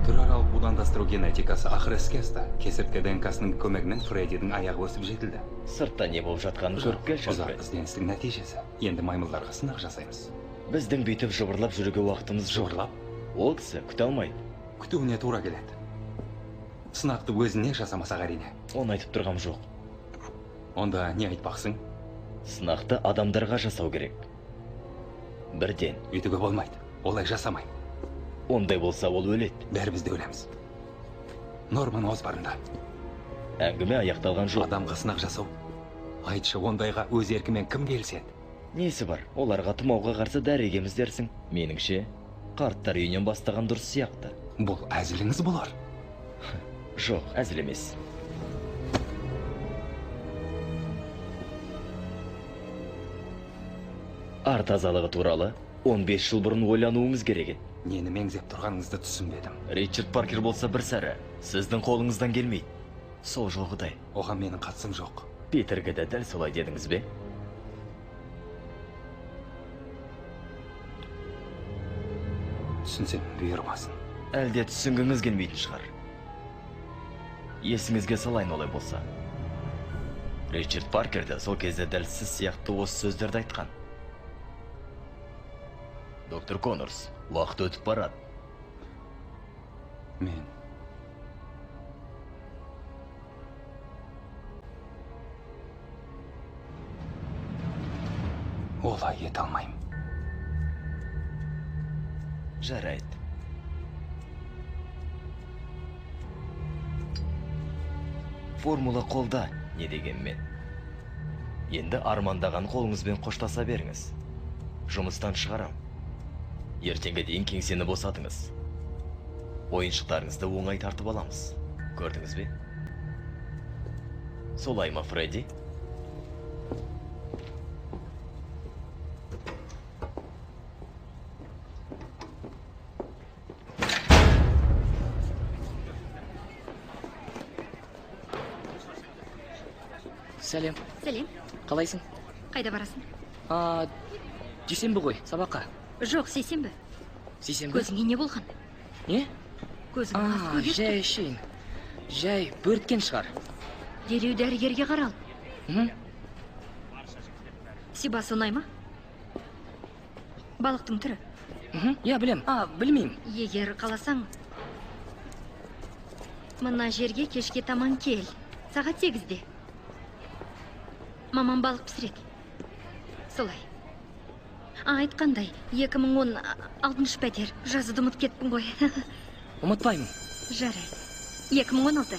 Түраралық будандастыру генетикасы ақыры іске асты. Кесіртке ДНК-сының көмегімен Фреддидің аяғы өсіп жетілді. Сыртта не болып жатқанын көріп келші. Ұзақ ізденістің нәтижесі. Енді маймылдарға сынақ жасаймыз. Біздің бүйтіп жыбырлап жүруге уақытымыз жоқ. Жыбырлап? Ол кісі күте алмайды. Күтуіне тура келеді. Сынақты өзіне жасамасақ әрине. Оны айтып тұрғам жоқ. Онда не айтпақсың? Сынақты адамдарға жасау керек. Бірден. Өйтуге болмайды. Олай жасамаймын. Ондай болса ол өледі. Бәріміз де өлеміз. Норман Осборнда. Әңгіме аяқталған жоқ. Адамға сынақ жасау. Айтшы, ондайға өз еркімен кім келіседі? Несі бар? Оларға тұмауға қарсы дәрі егеміз дерсің. Меніңше, қарттар үйінен бастаған дұрыс сияқты. Бұл әзіліңіз болар. Жоқ, әзіл емес. Ар тазалығы туралы 15 жыл бұрын ойлануыңыз керек еді. Нені меңзеп тұрғаныңызды түсінбедім. Ричард Паркер болса бір сәрі, сіздің қолыңыздан келмейді. Сол жолғыдай. Оған менің қатысым жоқ. Питерге де дәл солай дедіңіз бе? Түсінсем, бұйырмасын. Әлде түсінгіңіз келмейтін шығар. Есіңізге салайын олай болса. Ричард Паркер де сол кезде дәл сіз сияқты осы сөздерді айтқан. Доктор Коннорс, уақыт өтіп барады. Мен олай ете алмаймын. Жарайды. Формула қолда, не дегенмен. Енді армандаған қолыңызбен қоштаса беріңіз. Жұмыстан шығарам. Ертеңге дейін кеңсені босатыңыз. Ойыншықтарыңызды оңай тартып аламыз. Көрдіңіз бе? Солай ма, Фредди? Сәлем. Сәлем. Қалайсың? Қайда барасың? Дүйсенбі ғой, сабаққа. Жоқ, сейсенбі. Сейсенбі? Көзіңе не болған? Не? Көзің қас көгеріп тұр. Жай әшейін. Жай бөрткен шығар. Дереу дәрігерге қарал. Сибас ұнай ма? Балықтың түрі. Иә, білем. Білмеймін. Егер қаласаң, мына жерге кешке таман кел. Сағат 8-де. Мамам балық пісіреді. Солай. Айтқандай, 2016 пәтер. Жазуды ұмытып кеттім ғой. Ұмытпаймын. Жарайды. 2016.